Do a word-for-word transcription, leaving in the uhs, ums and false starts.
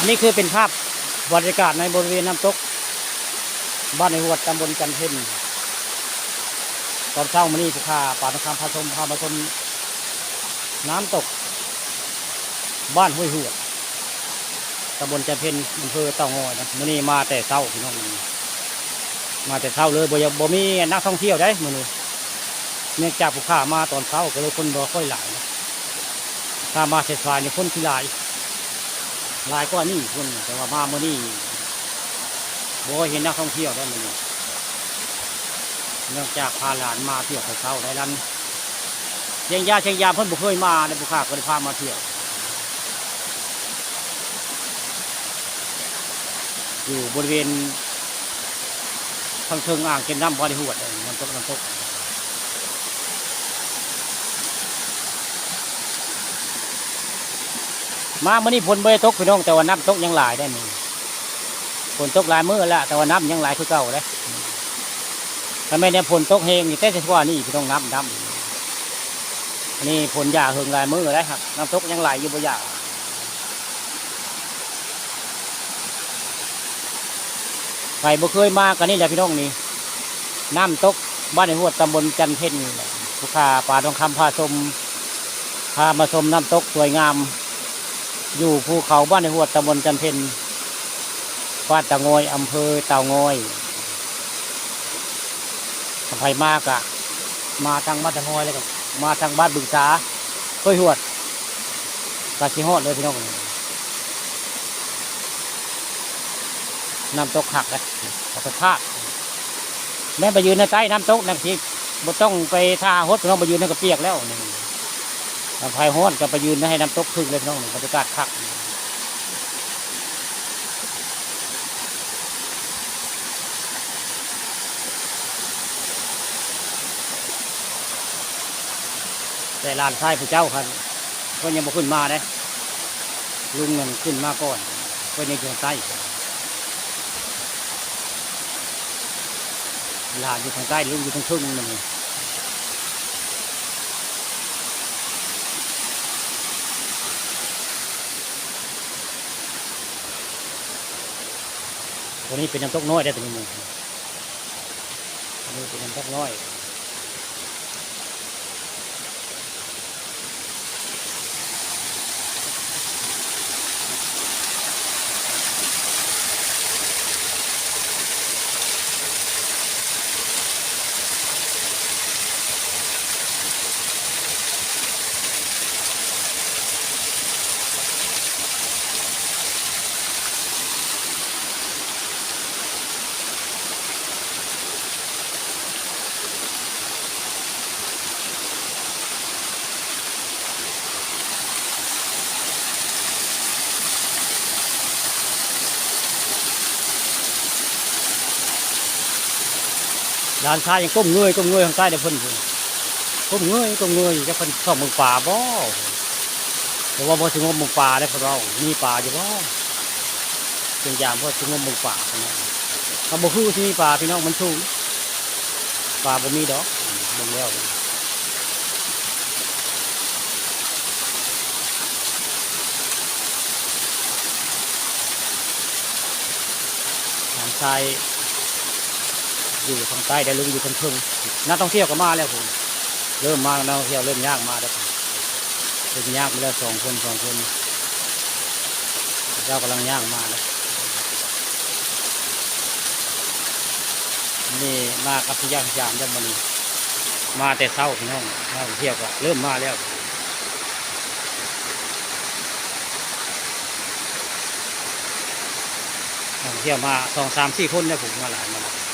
นี่คือเป็นภาพบรรยากาศในบริเวณน้ำตกบ้านห้วยหวด ตำบลจันเพ็ญ ตอนเช้ามื้อนี้ผู้ข่าวปานคำพาชม พามาชมน้ำตกบ้านห้วยหวด ตำบลจันเพ็ญ อำเภอเต่างอยนะ มื้อนี้มาแต่เช้าพี่น้อง มาแต่เช้าเลย บ่อยาก บ่มีนักท่องเที่ยวได้มื้อนี้ เนื่องจากผู้ข่าวมาตอนเช้าก็เลยคนบ่ค่อยหลายนะ ถ้ามาสายๆนี่คนสิหลาย หลายกว่านี้คน แต่ว่ามามื้อนี้บ่เห็นนักท่องเที่ยวได้มื้อนี้ เนื่องจากพาหลานมาเที่ยวแต่เช้าได้ หลานเชียงยา เชียงยาเพิ่นบ่เคยมาเลย ผู้ข่าวก็เลยพามาเที่ยว อยู่บริเวณทางเทิงอ่างเก็บน้ำบ้านห้วยหวด น้ำตก น้ำตก มามื้อนี้ฝนบ่ได้ตกพี่น้อง แต่ว่าน้ำตกยังหลายได้นี่ ฝนตกหลายมื้อแล้ว แต่ว่าน้ำยังหลายคือเก่าเด้ ถ้าแม่นฝนตกแฮงนี่ แต่สิกว่านี้พี่น้อง น้ำ น้ำ อันนี้ฝนหย่าเหิงหลายมื้อแล้วครับ น้ำตกยังไหลอยู่บ่หย่า ไผบ่เคยมาก็นี่แหละพี่น้องนี่ น้ำตกบ้านห้วยหวด ตำบลจันเพ็ญนี่แหละ ผู้ข่าวปานคำพาชม พามาชมน้ำตกสวยงาม อยู่ภูเขาบ้านห้วยหวด ตำบลจันเพ็ญ บ้านเต่างอย อำเภอเต่างอย ถ้าไผมาก็มาทางบ้านเต่างอย แล้วก็มาทางบ้านบึงสา ห้วยหวด ก็สิฮอดเลยพี่น้อง น้ำตกคักเลย ขอสภาพ แม่นไปยืนในใต้น้ำตกนั่นสิ บ่ต้องไปท่าหดพี่น้อง ไปยืนนั่นก็เปียกแล้วนี่ ถ้าไผฮ้อนก็ไปยืนให้น้ำตกครึ้งเลยพี่น้อง บรรยากาศคัก แต่หลานชายผู้เจ้าคัน เพิ่นยังบ่ขึ้นมาเด้ ลุงนั่นขึ้นมาก่อน เพิ่นยังอยู่ทางใต้ หลานอยู่ทางใต้ ลุงอยู่ทางเทิงนั่นนี่ ตัวนี้เป็นน้ำตกน้อยได้อ ตัวนี้นี่ อันนี้เป็นน้ำตกน้อย หลานชายยังก้มเงยก้มเงยทางใต้เด้อเพิ่น ก้มเงยก้มเงย จักเพิ่นส่องเบิ่งปลาบ่ เพราะว่าบ่สิงมเบิ่งปลาเด้อเพิ่นเว้า มีปลาอยู่บ่ เพิ่นยามเพิ่นสิงมเบิ่งปลาเพิ่นว่า ก็บ่คือสิมีปลาพี่น้อง มันสูง ปลาบ่มีดอก เบิ่งแล้ว หลานชายอยู่ทางใต้ แต่ลุงอยู่ทางเทิง นักท่องเที่ยวก็มาแล้วผม เริ่มมา นักท่องเที่ยวเริ่มย่างมาแล้วผม เริ่มย่างมาแล้ว สองคน สองคน เจ้ากำลังย่างมาแล้ว นี่มากับพี่ย่างยามเด้อมื้อนี้ มาแต่เช้าพี่น้อง นักท่องเที่ยวก็เริ่มมาแล้ว นักท่องเที่ยวมาสองสามสี่คนเนี่ย ผมมาหลาย มาหลาย